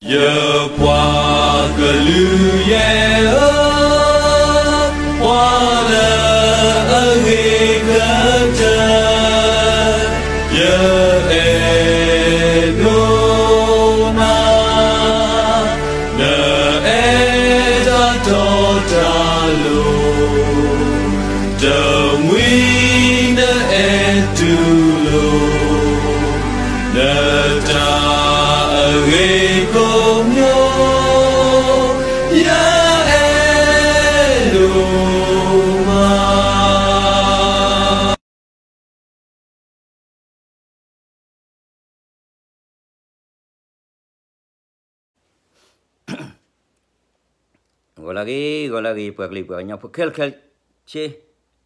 ယပှၤကလုာ်ယဲၢ်ဧၢ, ပှၤလၢအဂ့ၤကတၢၢ်, ယအဲၣ်ဒိးနၤ, နအဲၣ်တၢ်တီတၢ်လိၤ, တမှံၤနအဲၣ်တူၢ်လိာ် နတၢ်အဂ့ၤကိးမံၤ, ယအဲၣ်ဒိးမး. ဂီၤလၢအဂ့ၤ, ဂီၤလၢအဂ့ၤ, ပှၤကလုာ်ပှၤကညီဖိခဲလၢာ်ခဲဆ့,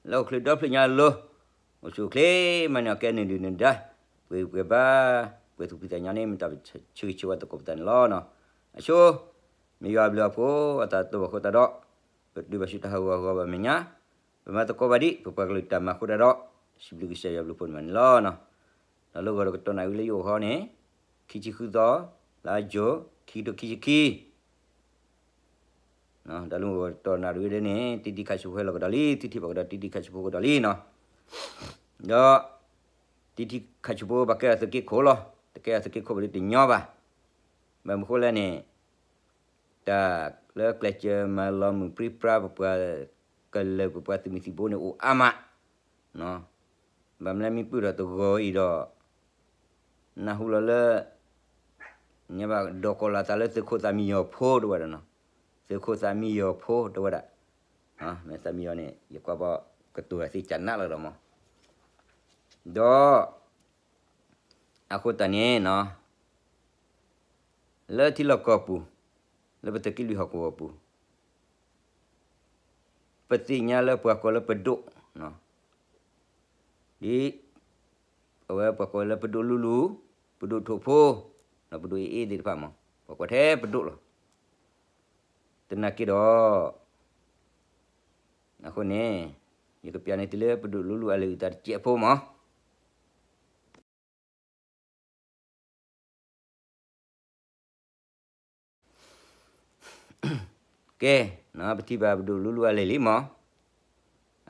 လၢဟီၣ်ခိၣ်ဒီဖျၢၣ်ညါအလိၤ, အိၣ်ဆူၣ်အိၣ်ချ့, မၤန့ၢ်အီၣ်ကဲနုာ်ဒုၣ်နဒါ, ပှဲၤဂံၢ်ပှဲၤဘါ, ပှဲၤသူၣ်ဖှံသးညီန့ၣ် မ့ၢ်တၢ်ဆၢဂ့ၤဆၢဝါသကိးပသးန့ၣ်လီၤ. အဆိ, မ့ၢ်ယွၤအဘျုးအဖှိၣ်အသးတဘၣ်ဃိသတးဒီး, ပတုၤဘၣ်ဆူတၢ်ဟးဂူာ်ဟးဂီၤဘၣ်မဲာ်ညါ, ပမၤသကိးဘၣ်ဒံး ပပှၤကလုာ်တၢ်မၤအဃိသတးဒီး, စံးဘျုးကစၢ်ယွၤအဘျုးအဖှိၣ်န့ၣ်မးန့ၣ်လီၤ. ဒီးလၢဂီၤဒီးကတီၢ်နၣ်ရံၣ်လၢယအိၣ်ဃီန့ၣ်, ခံဆံဃုသီ, လါယူၤ, ခံကထိခံဆံခံ ဒီးလၢမုၢ်ကတီၢ်နၣ်ရံၣ်ဒ်န့ၣ် တံထံခးဆူဖိဟဲလီၤကဒီးလံ, သုထံၣ်ဘၣ်ကဒီးတံထံခးဆူဖိကဒီးလံနီၤ. ဒီးတံထံခးဆူဖိဘၣ်ကဲအသုးက့ခိၣ်လီၤ, တကဲအသုးက့ခိၣ်ဘၣ်ဒ်တညီဘၣ်. ဘၣ်မနုၤဃိလဲၣ်န့ၣ်, တၢ်လၢကျဲးစၢးမၤလီၤမုၢ်ပြံပြါပပှၤကလုာ်ပပှၤသုးမုၢ်သံၣ်ဘိန့ၣ်အိၣ်အါမး ဘၣ်မနုၤမ့ၢ်ပၢၢ်ထီၣ်တဂီၤအံၤဒီး, နၢ်ဟူလီၤလၢ, ဘၣ်ဒီးကိးလီၤသးလၢသုးခိၣ်သးမံယီၤဖိတဝဲဒၣ်နီၤ, သုးခိၣ်သးမံယီၤဖိတဝဲဒၣ်, မ့ၢ်သးမံယီၤန့ၣ် ယကွၢ်ဘၣ်ကတိၤသ့ၣ်ကနးလီၤဒီးမး, ဒီး, အဃိသတးန့ၣ်နီၤ, လၢထံလီၢ်ကီၢ်ပူၤ, လၢပသုးက့လွံၢ်ဟီၣ်ကဝီၤပူၤ ပသ့ၣ်ညါလၢပှၤကိးလၢပဒိၣ်, ဒ်, အဝဲပှၤကိးလၢပဒိၣ်လူလူ, ပဒိၣ်ထိၣ်ဖိ, ဒီးပဒိၣ်အ့ၣ်အ့ၣ်သ့ၣ်တဖၣ်မး, ပှၤကိးထဲပဒိၣ်လီၤ. သနာ်က့ဒီး, အဃိန့ၣ်, ယကပျးန့ၢ်သုလၢပဒိၣ်လူလူအလံာ်အုၣ်သးတစဲးဖိမး. ကဲ, ပထံၣ်ဘၣ်ပဒိၣ်လူလူအလံာ်လံမး.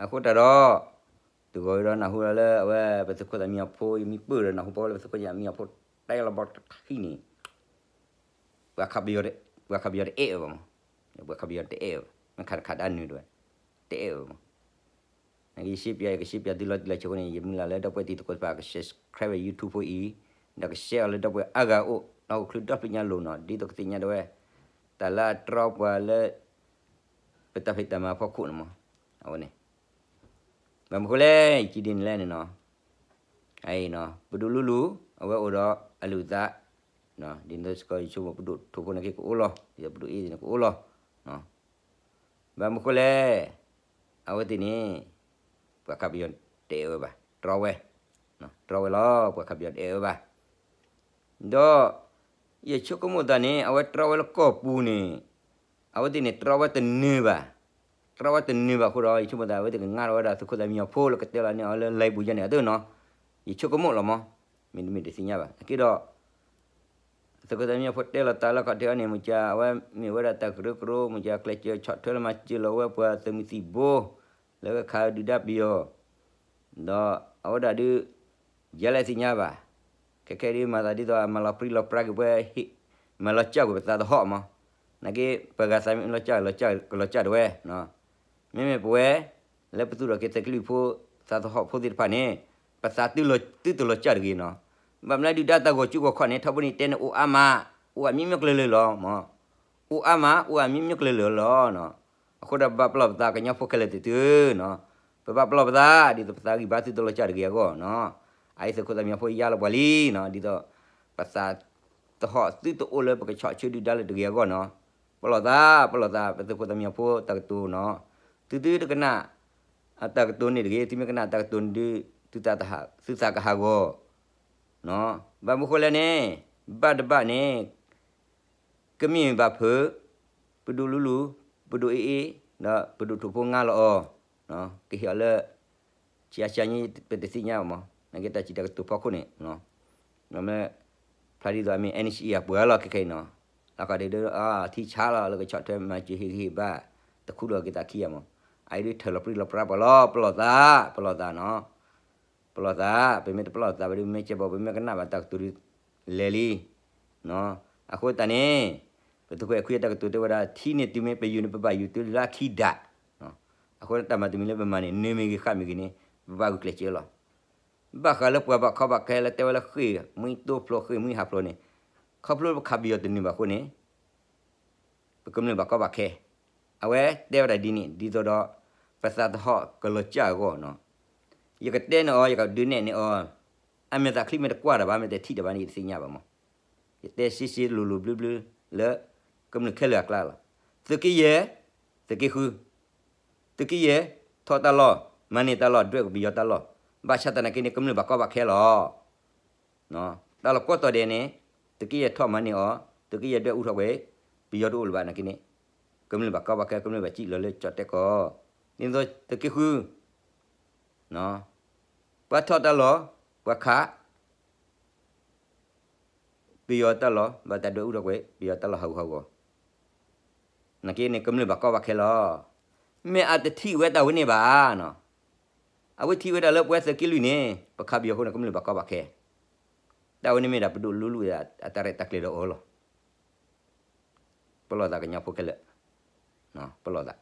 အဃိတၢ်ဒီး, တဂီၤအံၤဒီးနၢ်ဟူလီၤလၢအဝဲ ပသုးခိၣ်သးမံယီၤဖိအံၤမ့ၢ်ပၢၢ်ဒီးနၢ်ဟူပီလၢပသုးခိၣ်သးမံယီၤဖိတဲလီၤဘီတခီန့ၣ်, ပှၤခးပယီၤတအဲၣ်ဝဲမး, ပှၤခးပယီၤတအဲၣ်ဝဲ, မ့ၢ်ခးတခးဒၣ်နုာ်တဝဲ, တအဲၣ်ဝဲမး. နကယရှဲပျး ယကရှဲပျးသုလီၤတံၢ်လီၤဆဲးအဃိန့ၣ် ယမုၢ်လၢ်လၢဒီပုၢ်ဝဲၢ်တံၤသကိးတဖၣ်က subscribe ဝဲ YouTube ဖိအံၤ, ဒီးက share အီၤလၢဒီပုၢ်ဝဲၢ်အါဂၤအအိၣ်, လၢဟီၣ်ခိၣ်ချၢဒီဖျၢၣ်ညါလိၤနီၤ, ဒ်သိးကသ့ၣ်ညါဒၣ်ဝဲ, တၢ်လၢအတြီပှၤလၢ ပတၢ်ဖံးတၢ်မၤအဖီခိၣ်န့ၣ်မး, အဝဲန့ၣ်. ဘၣ်မနုၤဃိလဲၣ် ယကံဒ်န့ၣ်လဲၣ်န့ၣ်နီၤ, အအံၤနီၤ ပဒိၣ်လူလူ, အဝဲအိၣ်ဒီးအလံာ်အုၣ်သး, ဒ်သိးစ့ၢ်ကီးယဆိကမိၣ်ပဒိၣ်ထိၣ်ဖိန့ၣ်က့ၤကအိၣ်လီၤ, ဒ်သိးပဒိၣ်အ့ၣ်သ့ၣ်န့ၣ်ကအိၣ်လီၤ. ဘၣ်မနုၤဃိလဲၣ်, အဝဲသ့ၣ်န့ၣ်, ပှၤခးပယီၤတအဲၣ်ဝဲဘၣ်, တြီဝဲ, တြီဝဲလီၤ, ပှၤခးပယီၤတအဲၣ်ဝဲဘၣ်. ဒီး, ယဆိကမိၣ်သးန့ၣ် အဝဲတြီဝဲလၢကီၢ်ပူၤန့ၣ်, အဝဲသ့ၣ်န့ၣ်တြီဝဲတန့ၢ်ဘၣ်, တြီဝဲတန့ၢ်ဘၣ်အဃိဒီး ယဆိကမိၣ်သး အဝဲသ့ၣ်ကငါထီၣ်ဝဲဒၣ်သုးခိၣ်သးမံယီၤဖိလၢကတဲလီၤန့ၢ်အီၤလၢ live ပူၤယဲန့ၣ် အသ့ၣ်နီၤ, ယဆိကမိၣ်လီၤမး, မ့တမ့ၢ်တသ့ၣ်ညါဘၣ်. အက့ဒီး သုးခိၣ်သးမံယီၤဖိတဲလီၤသးလၢခီၣ်ထံးအီၤန့ၣ် မ့ၢ်က အဝဲမ့ၢ်ဝဲဒၣ်တၢ်ကရၢကရိ မ့ၢ်ကကျဲးစၢးဆီၣ်ထွဲလၢမၤစၢၤလီၤဝဲပှၤသုးမုၢ်သံၣ်ဘိ, လၢဝဲခးဒုၣ်ဒါပယီၤ, ဒီးအဝဲဒၣ်ဒုး, ယလဲၣ်သ့ၣ်ညါဘၣ်, ခဲခဲဒုးမၤသးဒ်သိးအမၤလီၤပြံလီၤပြါက့ၤပှၤ, မၤလီၤစၢ်ကွံာ်ပသးသဟီၣ်မး, နာ်က့ ပှၤဂၤသးမံလီၤစၢ်လီၤစၢ်ကလီၤစၢ်တဝဲ, မ့မ့ၢ်ပဝဲ, လၢပသူၣ်ထီၣ်က့ၤသုးက့လွံၢ်ဖိ, သးသဟီၣ်ဖိသ့ၣ်တဖၣ်န့ၣ်, ပသးသုတလီၤစၢ်တဂ့ၤနီၤ, ဘၣ်မနုၤဒုၣ်ဒါတၢ်ဂီၤစုဂီၤခီၣ်န့ၣ် ထီဘိန့ၣ်တဲန့ၣ်အိၣ်အါမး, အိၣ်အါမံၤမံၤကလၢာ်လၢာ်လီၤမး, အိၣ်အါမး အိၣ်အါမံၤမံၤကလၢာ်လၢာ်လီၤ. အဃိဒီးပဘၣ်ပလီၢ်ပသးကညီဖိခဲလၢာ်သ့ၣ်သုဧၢ, ပဘၣ်ပလီၢ်ပသး ဒ်သိးပသးဂံၢ်ဘါသုတလီၤစၢ်တဂ့ၤအဂီၢ်နီၤ, အအံၤသုးခိၣ်သးမံယီၤဖိယါလီၤပှၤလံနီၤ, ဒ်သိး, ပသး, သဟီၣ်သုတအိၣ်လၢပကဆီၣ်ဆၢဒုၣ်ဒါလၢတဂ့ၤအဂီၢ်နီၤ, ပလီၢ်သး ပလီၢ်သး ပသုးခိၣ်သးမံယီၤဖိတၢ်ကတိၤနီၤ, သုသုတကနၣ်, အတၢ်ကတိၤန့ၣ်တဂ့ၤ သုမ့ၢ်ကနၣ်တၢ်ကတိၤန့ၣ်ဒုး, သုသး, သုသးကဟးဂီၤ ဘၣ်မနုၤဃိလဲၣ်န့ၣ်, ဘၣ်တဘၣ်န့ၣ်, ကမ့ၢ်ဘၣ်ဖုး, ပဒိၣ်လူလူ, ပဒိၣ်အ့ၣ်အ့ၣ်, ဒီးပဒိၣ်ထိၣ်ဖိငါလီၤအီၤ, ကဟ့ၣ်အီၤလၢ, ဆံးအါဆံးအါညါပတသ့ၣ်ညါဘၣ်မး, နာ်က့တၢ်စံးတၢ်ကတိၤဖီခိၣ်န့ၣ်, မ့ၢ်ဖျါဒ်သိးအမ့ၢ် NCA အပှၤလီၤခဲခဲအံၤနီၤ, အဃိဒီး ထံဆါလီၤ လၢကဆီၣ်ထွဲမၤစၢၤဟ့ၣ်ဂံၢ်ဟ့ၣ်ဘါ တခူဒီးက့ၤသးခံဂၤမး, အအံၤဒုးထၢၣ်လီၤပြံလီၤပြါပှၤလီၤ ပလီၢ်သး, ပလီၢ်သးနီၤ, ပလီၢ်သး, ပမ့ၢ်တပလီၢ်သးဘၣ်ဒီး မ့ၢ်ကဲဘီ ပမ့ၢ်ကနၣ်ဘၣ်တၢ်ကတိၤဒုး လဲၤလံ အဃိသတးန့ၣ် ပသုးခိၣ်အဲၣ်ခွံအတၢ်ကတိၤတဲဝဲဒၣ် ထံန့ၣ်တုၤမ့ၢ်ပယူၤန့ၣ် ပဘၣ်ယူၤတုၤလၢခံဒး, အဃိတၢ်မၤတမံၤလၢပမၤန့ၣ် နၢၤမ့ၢ်ဂ့ၤဃၣ်မ့ၢ်ဂ့ၤန့ၣ် ပဘၣ်ဂုာ်ကျဲးစၢးလီၤ. ဘၣ်ဃးလၢပှၤဘၣ်ကီဘၣ်ခဲလၢတဲဝဲလၢဃ့ၢ်မှံတိဖျိ ဃ့ၢ်မှံဟးဖျိးန့ၣ်, ခီဖျိလၢပခးပယီၤတနုာ်ဘၣ်အဃိန့ၣ် ပကမျၢၢ်ဘၣ်ကီဘၣ်ခဲ, အဝဲတဲဝဲဒၣ်ဒ်န့ၣ် ဒ်သိးဒီး ပသးသဟီၣ်ကလီၤစၢ်အဂီၢ်နီၤ, ယကတဲန့ၢ်အီၤ ယကဒုးနဲၣ်န့ၢ်အီၤ, အမဲာ်သးချံမ့ၢ်တကွၢ်တၢ်ဘၣ် မ့ၢ်တထံၣ်တၢ်ဘၣ်န့ၣ် ယတသ့ၣ်ညါဘၣ်မး, ယတဲစ့စ့လိၤလိၤဘျုးဘျုးလၢ ကမျၢၢ်ခဲလၢာ်အကျါလီၤ. သုးက့ယဲၢ်, သုးက့ဃု, သုးက့ယဲၢ် ထီၣ်တၢ်လီၢ်, မၤန့ၢ်တၢ်လီၢ် ဒွဲၣ်ကပယီၤတၢ်လီၢ်, ဘၣ်ဆၣ်သနာ်က့န့ၣ် ကမျၢၢ်ဘၣ်ကီဘၣ်ခဲလီၤ. တၢ်လီၢ်ကိးတီၤဒဲးန့ၣ် သုးက့ယဲၢ်ထီၣ်မၤန့ၢ်အီၤ, သုးက့ယဲၢ်ဒွဲၣ်အူထီၣ်ဝဲ, ပယီၤတအိၣ်လၢၤဘၣ်နာ်က့န့ၣ်, ကမျၢၢ်ဘၣ်ကီဘၣ်ခဲ ကမျၢၢ်ဘၣ်စံၣ်လီၤလၢကၠီၣ်တဲၣ်ကီၢ်, ဒ်သိးသုးက့ဃု ပှၤထီၣ်တၢ်လီၢ်, ပှၤခး ပယီၤတၢ်လီၢ် ဘၣ်တၢ်ဒွဲၣ်အူထီၣ်ကွံာ် ပယီၤတၢ်လီၢ်ဟးဂူာ်ဟးဂီၤ, နာ်က့န့ၣ် ကမျၢၢ်ဘၣ်ကီဘၣ်ခဲလီၤ. မ့ၢ်အတထံၣ်ဝဲတၢ်ဝဲန့ၣ်ဘၣ်နီၤ, အဝဲထံၣ်ဝဲဒၣ်လၢပဝဲသုးက့လွံၢ်န့ၣ် ပခးပယီၤအဃိန့ၣ် ကမျၢၢ်ဘၣ်ကီဘၣ်ခဲ, တၢ်ဝဲန့ၣ်မ့ၢ်ဒၣ်ပဒိၣ်လူလူအတၢ်ရဲၣ်တၢ်ကျဲၤဒီးအီၤလီၤ. ပလီၢ်သးကညီဖိခဲလၢာ်, ပလီၢ်သး,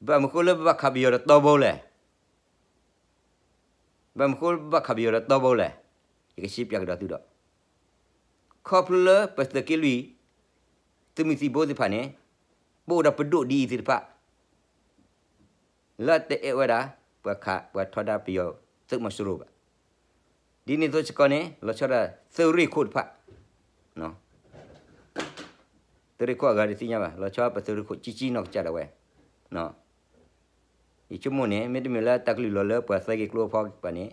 ဘၣ်မနုၤဃိလၢပဘၣ်ခးပယီၤဒီးတီဘိလဲၣ်, ဘၣ်မနုၤဃိလၢပဘၣ်ခးပယီၤဒီးတီဘိလဲၣ်, ယကစံးပၠးကဒီးသုဒီး, ခီဖျိလၢပသုးက့လွံၢ် သုးမုၢ်သံၣ်ဘိသ့ၣ်တဖၣ်န့ၣ် ပအိၣ်ဒီးပဒိၣ်ဒ်အံၤသ့ၣ်တဖၣ် လၢတအဲၣ်ဝဲဒၣ် ပှၤခးပှၤထီဒါပယီၤသုးမီၤစိရိၤဘၣ်. ဒ်န့ၣ်အသိးစ့ၢ်ကီးန့ၣ် လီၤဆီဒၣ်သုးရ့ၣ်ခိၣ်တဖၣ်, သုးရ့ၣ်ခိၣ်အဂၤဒုးသ့ၣ်ညါဘၣ်, လီၤဆီပသုးရ့ၣ်ခိၣ်ကၠံကၠံနီၢ်ကစၢ်ဒၣ်ဝဲ, ယဆိကမိၣ်န့ၣ် မ့တမ့ၢ်လၢတၢ်ကလုၢ်လီၤလၢပှၤသၢက့ၤကျိအဖီဘၣ်န့ၣ်,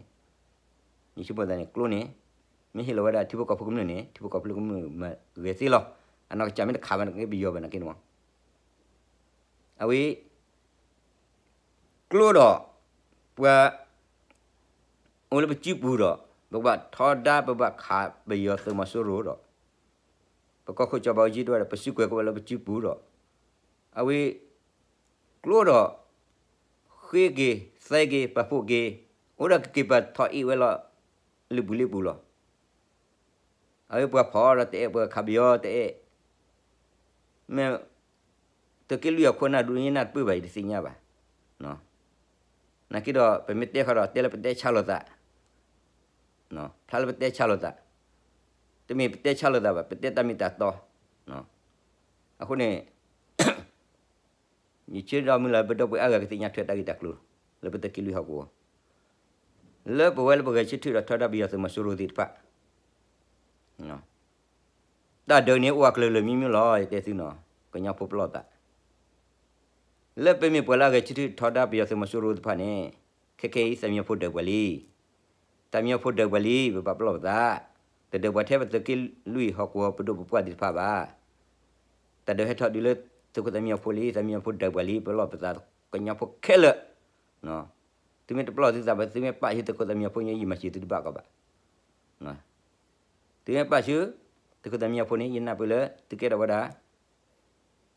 ယဆိကမိၣ်သးန့ၣ် ကျိန့ၣ် မ့ၢ်ဟ့ၣ်လီၤဝဲဒၣ်ထံဖိကီၢ်ဖိကမျၢၢ်န့ၣ် ထံဖိကီၢ်ဖိကမျၢၢ်မၤဂဲၤသ့လီၤ. အနီၢ်ကစၢ်မ့ၢ်တခးဘၣ်နာ်က့ပယီၤဘၣ်နာ်က့န့ၣ်မး အဝဲ ကျိဒီး ပှၤ အိၣ်လၢပစုပူၤဒီး ပကဘၣ်ထီဒါ ပဘၣ်ခးပယီၤသုးမီၤစိရိၤဒီး ပကီၢ်ခိၣ်စီၤဘးအူကၠံတဲဝဲဒၣ် ပစုကဝဲၤကအိၣ်လၢပစုပူၤဒီး အဝဲ ကျိဒီး ဃ့က့ၤ သဲက့ၤ ပာ်ဖှိၣ်က့ၤ အိၣ်ဒၣ်ကက့ၤပာ်ထီၣ်အ့ၣ်ဝဲလီၤ လၢပူၤလၢပူၤလီၤ. အဝဲပှၤဖီၣ်ဒီးတအဲၣ် ပှၤခးပယီၤတအဲၣ် မ့ၢ် သုးက့လွံၢ်အခိၣ်အနၢ်ဒုး ယနၢ်တပၢၢ်ဘၣ် ယတသ့ၣ်ညါဘၣ်. နာ်က့ဒီး ပမ့ၢ်တဲဃီဒီး တဲလၢပတဲဆါလိာ်သး, ဖျါလၢပတဲဆါလိာ်သး, တမ့ၢ်ပတဲဆါလိာ်သးဘၣ် ပတဲတၢ်မ့ၢ်တၢ်တီ. အဃိန့ၣ် ယဆၢဒီးမုၢ်လၢ် ပဒီပုၢ်ဝဲၢ်အါဂၤကသ့ၣ်ညါထွဲတၢ်ဂ့ၢ်တၢ်ကျိၤ လၢပသုးက့လွံၢ်ဟီၣ်ကဝီၤ လၢပဝဲလၢပဂဲၤဆၢထၢၣ်ဒီးထီဒါပယီၤသုးမီၤစိရိၤသ့ၣ်တဖၣ် တၢ်ဒုးန့ၣ်အိၣ်အကလုာ်ကလုာ်မံၤမံၤလီၤ ယတဲသုနီၤ ကညီဖိပလီၢ်သး လၢပမ့ၢ်ပှၤလၢအဂဲၤဆၢထၢၣ်ထီဒါပယီၤသုးမီၤစိရိၤသ့ၣ်တဖၣ်န့ၣ် ခဲခဲအံၤသးမံဖိဒုးပှၤလံ သးမံဖိဒုးပှၤလံ ပဘၣ်ပလီၢ်ပသး တဒုးပှၤထဲပသုးက့လွံၢ်ဟီၣ်ကဝီၤပဒိၣ်ပပှၢ်သ့ၣ်တဖၣ်ဘၣ် တၢ်ဒုးဟဲထီၣ်ဒုးလၢသုးခိၣ်သးမံဖိလံ သးမံဖိဒုးပှၤလံ ပလီၢ်ပသးကညီဖိခဲလၢာ် သုမ့ၢ်တပလီၢ်သုသးဘၣ် သုမ့ၢ်ပာ်ဆူသုးခိၣ်သးမံဖိညါ ယမၤစၢၤသုတဘၣ်ကီးဘၣ် သုမ့ၢ်ပာ်ဆူ သုးခိၣ်သးမံဖိန့ၣ် ယနၢ်ပၢၢ်လၢ သုကဲထီၣ်ဝဲဒၣ်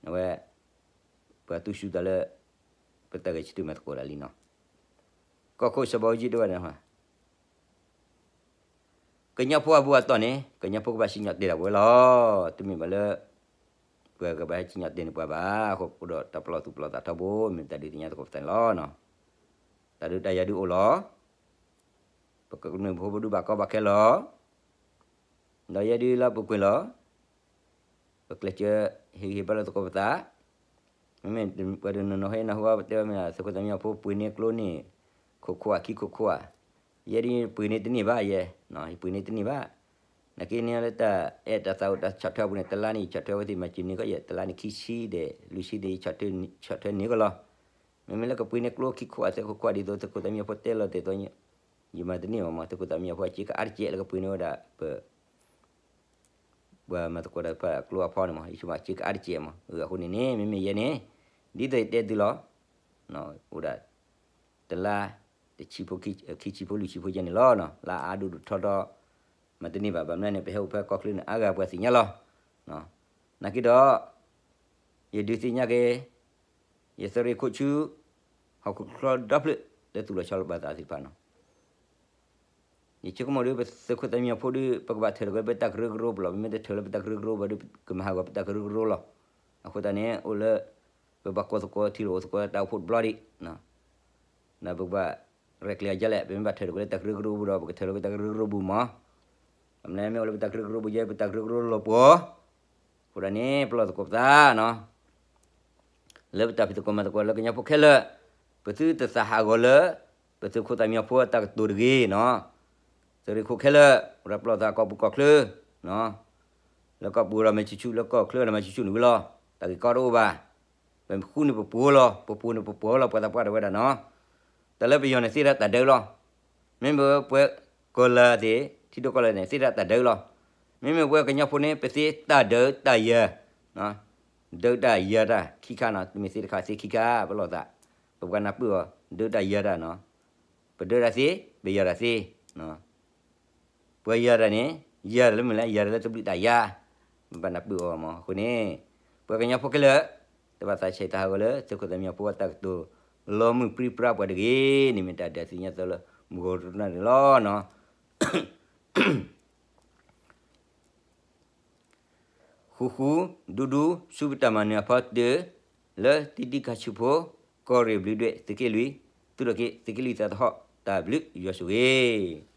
အဝဲ ပှၤတူၢ်ဆူၣ်သးလၢ ပတၢ်ဂဲၤဆၢထၢၣ်မၤသကိးတၢ်လံနီၤ ကီၢ်ခိၣ်စီၤဘးအူကၠံတဲဝဲဒၣ် ကညီဖိအဘူးအတီၢ်န့ၣ် ကညီဖိကဘၣ်စံၣ်ညီၣ်တဲာ်ဒၣ်ဝဲလီၤ တမ့ၢ်ဘၣ်လၢ ပှၤကဘၣ်ဟဲစံၣ်ညီၣ်တဲာ်န့ၢ်ပှၤဘၣ် အဃိဒီးတၢ်ပလီၢ်သူၣ်ပလီၢ်သးထီဘိ မ့ၢ်တၢ်ဒုးသ့ၣ်ညါသကိးပသးန့ၣ်လီၤ တၢ်ဒုးတၢ်ယၤဒုးအိၣ်လီၤ ပကမျၢၢ်ဖိပဒုးဘၣ်ကီဘၣ်ခဲလီၤ ဒီးယဲဒုးလၢပူၤကွံာ်လီၤ ပကျဲးစၢးဟ့ၣ်ဂံၢ်ဟ့ၣ်ဘါလၢသကိးပသး မ့မ့ၢ်ပှၤတနီၤနီၤဟဲနၢ်ဟူဘၣ်ပတဲဝဲမ့ၢ် သုးခိၣ်သးမံဖိပှ့ၤန့ၢ်ကျိန့ၣ် ခိၣ်ခိၣ်ဧါ ခံခိၣ်ခိၣ်ဧါ ယဲဒုးပှ့ၤန့ၢ်တန့ၢ်ဘၣ်ယဲ ယပှ့ၤန့ၢ်တန့ၢ်ဘၣ် နာ်က့န့ၣ်လၢတၢ်အဲၣ်တၢ်သးအိၣ်တၢ်ဆီၣ်ထွဲအပူၤန့ၣ် တလါန့ၣ် ယဆီၣ်ထွဲဝဲသ့ၣ်မၤစၢၤန့ၢ်ကီးယဲ တလါန့ၣ်ခံဆံဒီး လွံၢ်ဆံဒီး ယဆီၣ်ထွဲန့ၢ်ကီးလီၤ မ့မ့ၢ်လၢကပှ့ၤန့ၢ်ကျိခံခိၣ်ဧါသၢခိၣ်ခိၣ်ဧါ ဒ်သိးသုးခိၣ်သးမံဖိတဲလီၤတဲာ်သိး ယမၤတန့ၢ်ဘၣ်မး သုးခိၣ်သးမံဖိအစ့ကအါတကဲးလၢကပှ့ၤန့ၢ်ဝဲဒၣ် ပ ပှၤမၤသကိးတၢ်တဖၣ်ကျိအဖီန့ၣ်မး ယဆိကမိၣ်စ့ကအါတကဲးမး အဃိန့ၣ်န့ၣ် မ့မ့ၢ်ယဲန့ၣ် ဒ်သိးယတဲသုလီၤ အိၣ်ဒၣ် တလါ တဆံဖိ ခံဆံဖိလွံၢ်ဆံဖိယဲန့ၣ်လီၤ လၢအါဒိၣ်ဒိၣ်ထီထီ မၤတန့ၢ်ဘၣ်. ဘၣ်မနုၤန့ၣ် ပဟဲအိၣ်ဖဲကီၢ်ချၢန့ၣ် အါဂၤပှၤသ့ၣ်ညါလီၤ. နာ်က့ဒီး ယဒုးသ့ၣ်ညါက့ၤ ယသုးရ့ၣ်ခိၣ်ဆူ ဟီၣ်ခိၣ်ချၢဒီဖျၢၣ် လၢသူၣ်လီၤဆီလီၤဘၣ်သးသ့ၣ်တဖၣ်နီၤ. ယဆိကမိၣ်ဒီး ပသုးခိၣ်သးမံညီၤဖိဒီး ပကဘၣ်ထၢၣ်လီၤက့ၤပတၢ်ကရၢကရိပူၤလီၤ. ပမ့ၢ်တထၢၣ်လီၤပတၢ်ကရၢကရိဘၣ်ဒီး ကမၤဟးဂီၤပတၢ်ကရၢကရိလီၤ. အဃိသတးန့ၣ် အိၣ်လၢ ပဘၣ်ကိးသကိးထံလီၤအိၣ်သကိးတၢ်အိၣ်ဖှိၣ်တဘျီဒံး ဒီးပကဘၣ်ရဲၣ်ကျဲၤအါလဲၣ်. ပမ့ၢ်ဘၣ်ထၢၣ်လီၤက့ၤလၢတၢ်ကရၢကရိပူၤဒီး ပကထၢၣ်လီၤက့ၤတၢ်ကရၢကရိပူၤမး. မ့ၢ်မ့ၢ်အိၣ်လၢပတၢ်ကရၢကရိပူၤယဲ ပတၢ်ကရၢကရိလီၤပှီၤ. အဃိသတးန့ၣ် ပလီၢ်သကိးပသးနီၤ လၢပတၢ်ဖံးသကိးမၤသကိးလၢကညီဖိခဲလၢာ်, ပသုတသးဟးဂီၤလၢ ပသုးခိၣ်သးမံညီၤဖိအတၢ်ကတိၤတဂ့ၤနီၤ. သုးရ့ၣ်ခိၣ်ခဲလၢာ် အိၣ်ဒီးပလီၢ်သးကီၢ်ပူၤကီၢ်ချၢ, လၢကီၢ်ပူၤဒီးမ့ၢ်ဆူၣ်ဆူၣ် လၢကီၢ်ချၢဒီးမ့ၢ်ဆူၣ်ဆူၣ်န့ၣ်ဝံၤလီၤ. တၢ်ဂ့ၢ်ကီတအိၣ်ဘၣ်. ပဃူန့ၢ်ပပှိၤလီၤ, ပပှိၤန့ၢ်ပပှိၤလီၤ ပှၤသးပှၢ်တဝဲဒၣ်နီၤ. တၢ်လၢပယီၤန့ၣ်သ့ဒၣ်တၢ်ဒၢလီၤ. မ့မ့ၢ်ပဝဲကီၢ်လၢသ့ၣ် ထံဒိၣ်ကီၢ်လၢသ့ၣ်သ့ဒၣ်တၢ်ဒၢလီၤ. မ့မ့ၢ်ပဝဲကညီဖိန့ၣ် ပသ့တၢ်ဒၢတၢ်ယၤ, ဒၢတၢ်ယၤတၢ်ခံခါနီၤ, တမ့ၢ်သ့တခါသ့ခံခါ ပလီၢ်သး, ပပှၤနၢ်ပၢၢ်အီၤ ဒၢတၢ်ယၤတၢ်နီၤ, ပဒၢတၢ်သ့ ပယၤတၢ်သ့ ပှၤယၤတၢ်န့ၣ် ယၤတၢ်လၢမုၢ်လၢ် ယၤတၢ်လၢတဘျုးတၢ်ယၤ, ပဘၣ်နၢ်ပၢၢ်အီၤမး. အဃိန့ၣ် ပှၤကညီဖိခဲလၢာ် တဘၣ်သးဆဲးတၢ်ဟးဂီၤလၢ သုးခိၣ်သးမံညီၤဖိအတၢ်ကတိၤ လီၤမုၢ်ပြံပြါပှၤတဂ့ၤန့ၣ် မ့ၢ်တၢ်ဒုးသ့ၣ်ညါသိးလၢ မုၢ်ဂီၤတနၣ်န့ၣ်လီၤနီၤ. ဃူဃူဒူဒူ ဆူပတၢ်မၤနၢၤအဖီတၢၢ် လၢတံဒံကၤဆူၣ်ဖိ ကီၢ်ရ့ၣ်ဘျုးဒွဲၣ် သုးက့လွံၢ်, သူၣ်ထီၣ်က့ၤသုးက့လွံၢ်သးသဟီၣ် တၢ်ဘျုးယွၤဆိၣ်ဂ့ၤ